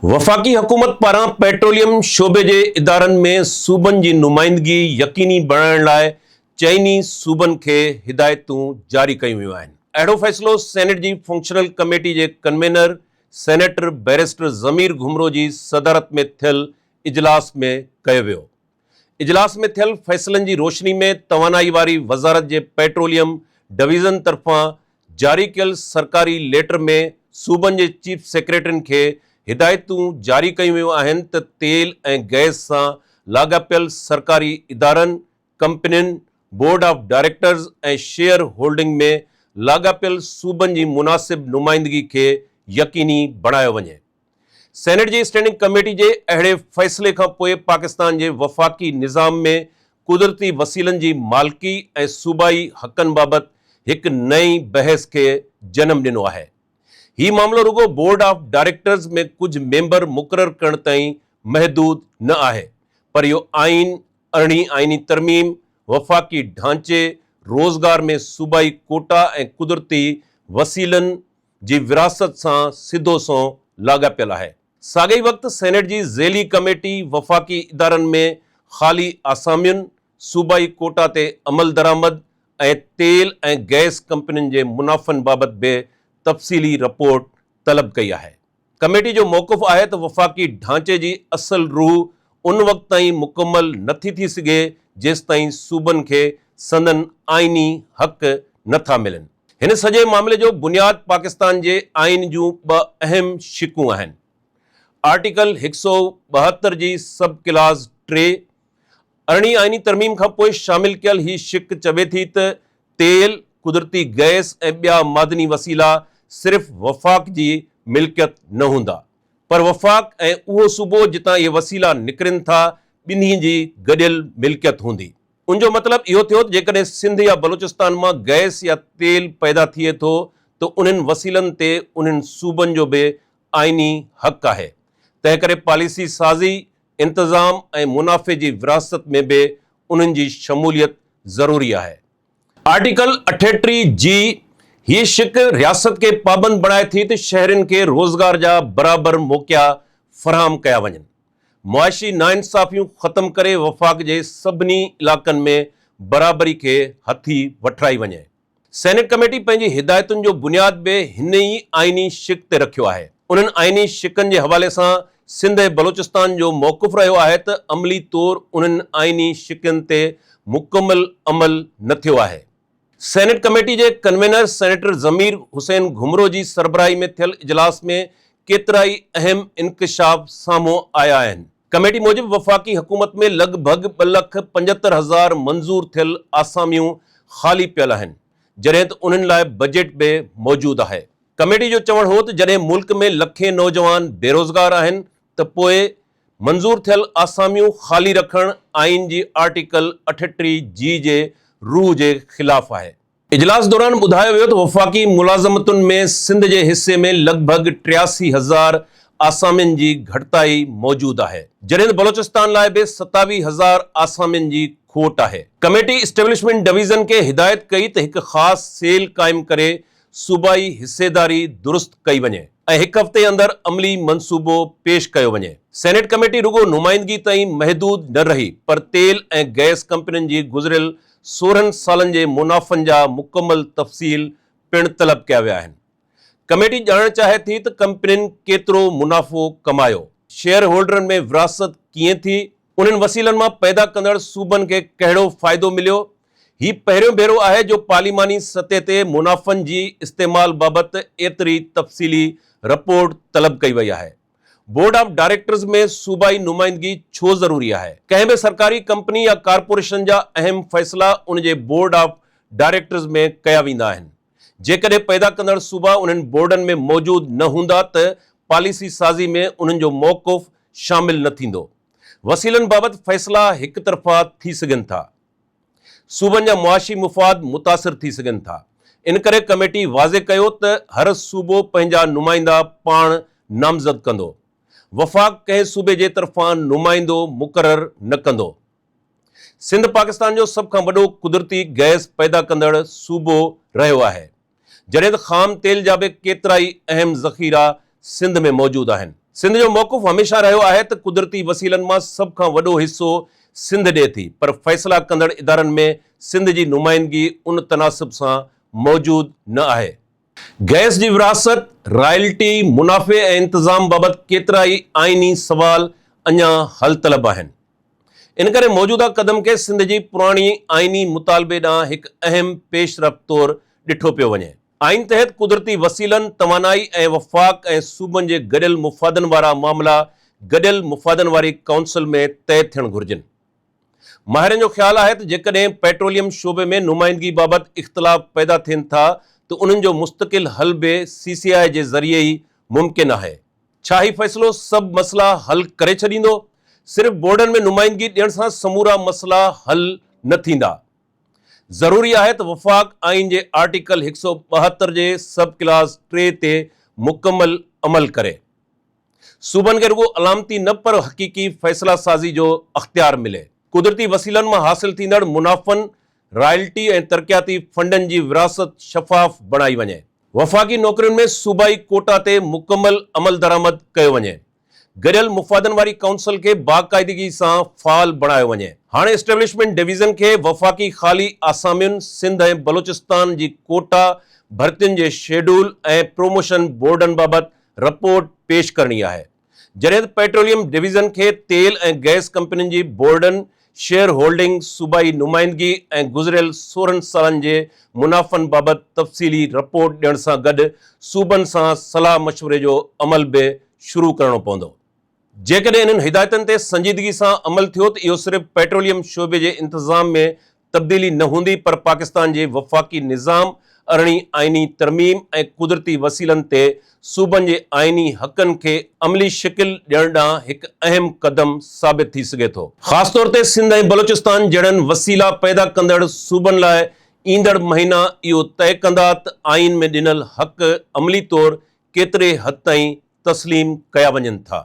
وفاقي حڪومت پاران پيٽروليم شعبي جي ادارن ۾ صوبن جي نمائندگي يقيني بڻائڻ لاء چئني صوبن کي هدايتون جاري ڪيون ويون آهن. اهڙو فيصلو سينيٽ جي فنڪشنل ڪميٽي جي convener senator barrister Zamir Ghumro جي صدارت ۾ ٿيل اجلاس ۾ ڪيو ويو. اجلاس ۾ ٿيل فيصلن جي روشني ۾ توانائي واري وزارت جي پيٽروليم ڊويزن طرفان جاري ڪيل سرڪاري ليٽر ۾ صوبن جي چيف سيڪريٽرين کي هدايتون جاري ڪيون ويون آهن ته تيل ۽ گئس سان لاڳاپيل سرڪاري ادارن، ڪمپنين، board of directors ۽ share holding ۾ لاڳاپيل صوبن جي مناسب نمائندگي کي يقيني بڻايو وڃي. سينيٽ جي اسٽينڊنگ ڪميٽي جي اهڙي فيصلي کان پوء پاڪستان جي وفاقي نظام ۾ قدرتي وسيلن جي مالڪي ۽ صوبائي حقن بابت هڪ نئين بحث کي جنم ڏنو آهي. هي معاملو رڳو بورڊ آف ڊائريڪٽرز ۾ ڪجهه ميمبر مقرر ڪرڻ تائين محدود نه آهي پر اهو آئين، ارڙهين آئيني ترميم، وفاقي ڍانچي، روزگار ۾ صوبائي ڪوٽا ۽ قدرتي وسيلن جي وراثت سان سڌو سنئون لاڳاپيل آهي. ساڳئي وقت سينيٽ جي ذيلي ڪميٽي وفاقي ادارن ۾ خالي آسامين، صوبائي ڪوٽا تي عملدرآمد ۽ تيل ۽ گئس ڪمپنين جي منافعن بابت به تفصيلي رپورٽ طلب ڪئي آهي. ڪميٽي جو موقف آهي ته وفاقي ڍانچي جي اصل روح ان وقت تائين مڪمل نٿي ٿي سگهي جيستائين صوبن کي سندن آئيني حق نٿا ملن. هن سڄي معاملي جو بنياد پاڪستان جي آئين جون ٻه اهم شقون آهن. آرٽيڪل 172 جي سب ڪلاز 3، ارڙهين آئيني ترميم کان پوء شامل ڪيل هي شق چوي ٿي ته تيل، قدرتي گئس ۽ ٻيا معدني وسيلا صرف وفاق جي ملڪيت نه هوندا، پر وفاق ۽ اهو صوبو جتان اهي وسيلا نڪرن ٿا، ٻنهي جي گڏيل ملڪيت هوندي. ان جو مطلب اهو ٿيو ته جيڪڏهن سنڌ يا بلوچستان مان گئس يا تيل پيدا ٿئي ٿو ته انهن وسيلن تي انهن صوبن جو به آئيني حق آهي، تنهنڪري پاليسي سازي، انتظام ۽ منافعي جي ورهاست ۾ به انهن جي شموليت ضروري آهي. آرٽيڪل 38 جي هيء شق رياست کي پابند بڻائي ٿي ته شهرين کي روزگار جا برابر موقعا فراهم ڪيا وڃن. معاشي ناانصافيون ختم ڪري وفاق جي سڀني علائقن ۾ برابري کي هٿي وٺرائي وڃي. سينيٽ ڪميٽي پنهنجي هدايتن جو بنياد به هن ئي آئيني شق تي رکيو آهي. انهن آئيني شقن جي حوالي سان سنڌ ۽ بلوچستان جو موقف رهيو آهي ته عملي طور انهن آئيني شقن تي مڪمل عمل نه ٿيو آهي. سينيٽ ڪميٽي جي ڪنوينر سينيٽر ضمير حسين گهمرو جي سربراهي ۾ ٿيل اجلاس ۾ ڪيترائي اهم انڪشاف سامهون آيا آهن. ڪميٽي موجب وفاقي حڪومت ۾ لڳ ڀڳ ٻه لک 75 هزار منظور ٿيل آساميون خالي پيل آهن، جڏهن ته انهن لاء بجيٽ به موجود آهي. ڪميٽي جو چوڻ هو ته جڏهن ملڪ ۾ لکين نوجوان بيروزگار آهن ته پوء منظور ٿيل آساميون خالي رکڻ آئين جي آرٽيڪل 38 جي جي روح جي خلاف آهي. اجلاس دوران ٻڌايو ويو ته وفاقي ملازمتن ۾ سنڌ جي حصي ۾ لڳ ڀڳ 83 هزار آسامين جي گهٽتائي موجود آهي، جڏهن ته بلوچستان لاء به 27 هزار آسامين جي کوٽ آهي. ڪميٽي اسٽيبلشمينٽ ڊويزن کي هدايت ڪئي ته هڪ خاص سيل قائم ڪري صوبائي حصيداري درست ڪئي وڃي ۽ هڪ هفتي اندر عملي منصوبو پيش ڪيو وڃي. سينيٽ ڪميٽي رڳو نمائندگي تائين محدود نه رهي پر تيل ۽ گئس ڪمپنين جي گذريل 16 سالن جي منافعن جا مڪمل تفصيل پڻ طلب ڪيا ويا آهن. ڪميٽي ڄاڻڻ چاهي ٿي ته ڪمپنين ڪيترو منافعو ڪمايو، شيئر هولڊرن ۾ ورهاست ڪيئن ٿي، انهن وسيلن مان پيدا ڪندڙ صوبن کي ڪهڙو فائدو مليو، هي پهريون ڀيرو آهي جو پارليماني سطح تي منافعن جي استعمال بابت ايتري تفصيلي رپورٽ طلب ڪئي وئي آهي. بورڊ آف ڊائريڪٽرز ۾ صوبائي نمائندگي ڇو ضروري آهي؟ ڪنهن به سرڪاري ڪمپني يا ڪارپوريشن جا اهم فيصلا ان جي بورڊ آف ڊائريڪٽرز ۾ ڪيا ويندا آهن. جيڪڏهن پيدا ڪندڙ صوبا انهن بورڊن ۾ موجود نه هوندا ته پاليسي سازي ۾ انهن جو موقف شامل نه ٿيندو. وسيلن بابت فيصلا هڪ طرفا ٿي سگهن ٿا. صوبن جا معاشي مفاد متاثر ٿي سگهن ٿا. ان ڪري ڪميٽي واضح ڪيو ته هر صوبو پنهنجا نمائندا پاڻ نامزد ڪندو. وفاق ڪنهن صوبي جي طرفان نمائندو مقرر نه ڪندو. سنڌ پاڪستان جو سڀ کان وڏو قدرتي گئس پيدا ڪندڙ صوبو رهيو آهي. جڏهن ته خام تيل جا به ڪيترائي اهم ذخيرا سنڌ ۾ موجود آهن. سنڌ جو موقف هميشه رهيو آهي ته قدرتي وسيلن مان سڀ کان وڏو حصو سنڌ ڏئي ٿي، پر فيصلا ڪندڙ ادارن ۾ سنڌ جي نمائندگي ان تناسب سان موجود نه آهي. گئس جي ورهاست، رائلٽي، منافعي ۽ انتظام بابت ڪيترائي آئيني سوال اڃا حل طلب آهن. ان ڪري موجوده قدم کي سنڌ جي پراڻي آئيني مطالبي ڏانهن هڪ اهم پيش رفت طور ڏٺو پيو وڃي. آئين تحت قدرتي وسيلن، توانائي ۽ وفاق ۽ صوبن جي گڏيل مفادن وارا معاملا گڏيل مفادن واري ڪائونسل ۾ طئي ٿيڻ گهرجن. ماهرن جو خيال آهي ته جيڪڏهن پيٽروليم شعبي ۾ نمائندگي بابت اختلاف پيدا ٿين ٿا ته انهن جو مستقل حل به سي سي آء جي ذريعي ئي ممڪن آهي. ڇا هي فيصلو سڀ مسئلا حل ڪري ڇڏيندو؟ صرف بورڊن ۾ نمائندگي ڏيڻ سان سمورا مسئلا حل نه ٿيندا. ضروري آهي ته وفاق آئين جي آرٽيڪل 172 جي سب ڪلاز 3 تي مڪمل عمل ڪري. صوبن کي رڳو علامتي نه پر حقيقي فيصلا سازي جو اختيار ملي. قدرتي وسيلن مان حاصل ٿيندڙ منافعن، رائلٽي ۽ ترقياتي فنڊن جي ورهاست شفاف بڻائي وڃي. وفاقي نوڪرين ۾ صوبائي ڪوٽا تي مڪمل عملدرآمد ڪيو وڃي، گڏيل مفادن واري ڪائونسل کي باقاعدگي سان فعال بڻايو وڃي. هاڻي اسٽيبلشمينٽ ڊويزن کي وفاقي خالي آسامين، سنڌ ۽ بلوچستان جي ڪوٽا ڀرتين جي شيڊول ۽ پروموشن بورڊن بابت رپورٽ پيش ڪرڻي آهي. جڏهن ته پيٽروليم ڊويزن کي تيل ۽ گئس ڪمپنين جي بورڊن، شيئر هولڊنگ، صوبائي نمائندگي ۽ گذريل 16 سالن جي منافعن بابت تفصيلي رپورٽ ڏيڻ سان گڏ صوبن سان صلاح مشوري جو عمل به شروع ڪرڻو پوندو. جيڪڏهن انهن هدايتن تي سنجيدگي سان عمل ٿيو ته اهو صرف پيٽروليم شعبي جي انتظام ۾ تبديلي نه هوندي پر پاڪستان جي وفاقي نظام، ارڙهين آئيني ترميم ۽ قدرتي وسيلن تي صوبن جي آئيني حقن کي عملي شڪل ڏيڻ ڏانهن هڪ اهم قدم ثابت ٿي سگهي ٿو. خاص طور تي سنڌ ۽ بلوچستان جهڙن وسيلا پيدا ڪندڙ صوبن لاء ايندڙ مهينا اهو طئي ڪندا ته آئين ۾ ڏنل حق عملي طور ڪيتري حد تائين تسليم ڪيا وڃن ٿا.